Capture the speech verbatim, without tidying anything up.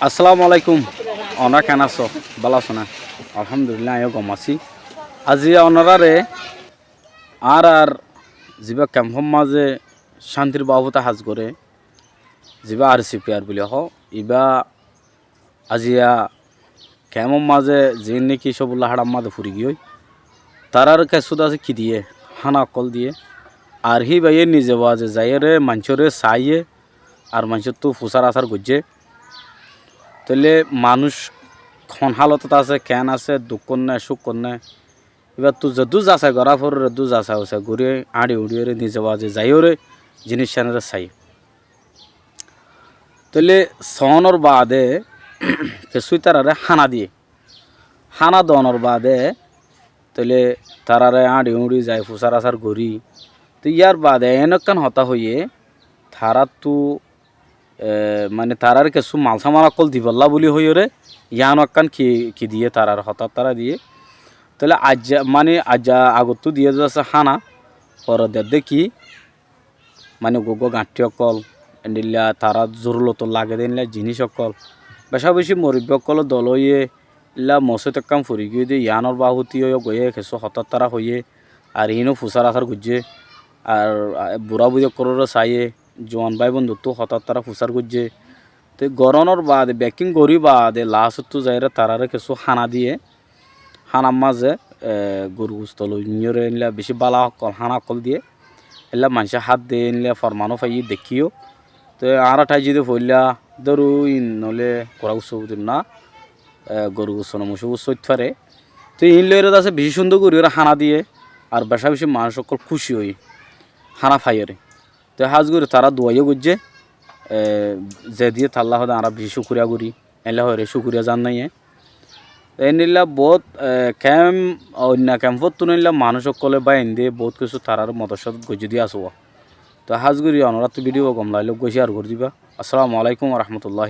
Assalamu alaikum. Onorá keén asó? Bála asó né? Alhamdulillah, aññí yó gom así. Aijja onoráre añárar zibá kemfor mazé cántir baabute ham goré, zibá RCPR buli hoó, ibá aijja kemfor mazé ziín niki Cóbulla háçar mazé fori giyói, tarár kessú de asé ki diyé, hána ókkol diyé. Ar híbayé nize baze zaiyóre maincóre saiyé, ar maincóttu fusár asár goijjé. Tóile manúic hon hálotot asé, keén asé, dukkót né, cúkkot né, íbattu zeddúr zasai gorá foré, eddúr zasai usai gorí, áñçi uñçiyóre, nize baze zaiyóre, jiníc cíyanóre saiyé. Tóile soónor baade kessú ítararé hána diyé. Hána doonor baade tóile tararé áñçi uñçi zai fusár asár gorí. Tói yárbaade eén ekkán hotá hoiyé, taráttu, e, mane tarár kessú malsaman ókkol dibollá buli hoiyóre, yiáno ekkán ki, ki diyé, tarár hotá tará diyé. Tóile aijja, mane aijja agottú diyé de asé hána, fore dedde ki, mane uggúa uggúa gañthí ókkol, endilla tarár zorurot lage de endilla jiníc ókkol, becá-becí murobbi ókkolór dol óiye, endilla mosóit ekkán fori giyói de, yiánor baabute yó goiyé, kessú hotá tará hoiyé, ar iíno fusár asár goijjé, ar, a, burá-buri ókkolóre saiyé, juan bái-bontúttu hotá tará fusár goijjé. Te gorónor baade, bekkín gorí baade, laásottú zaiyóre taráre kessú hána diyé, hánar mazé, e, goru gusto loi niyoré endilla bicí bála ókkol, hána ókkol diyé. Endilla maincé hádde, endilla formanó faiyí, deikkíyo. Te añára tháijji de foóilla, dóro iín noóile kurá gusto budir na, e, goru gusto no, moicú gusto óit fare. Te iín loiyóre de asé bicí cúndor goríyoré hána diyé, ar becá-becí manúic ókkol kúci óiye hána faiyóre. Te hás gorí tará duwa yó goijjé, e, ze diyé talla hoóde añára bicí cúkuriya gorí, endilla hoiyóre cúkuriya zanaiyé. Te endilla boóut, e, kemp, oinno kempóttun endilla manúic ókkolé báiyaindé boóut kessú taráre modot-codot goijjé de asé. Te hás gorí onoráttu bídiyo gom lailé uggúa cíyar gorí diba. Assalamu alaikum wa rahmatullahi.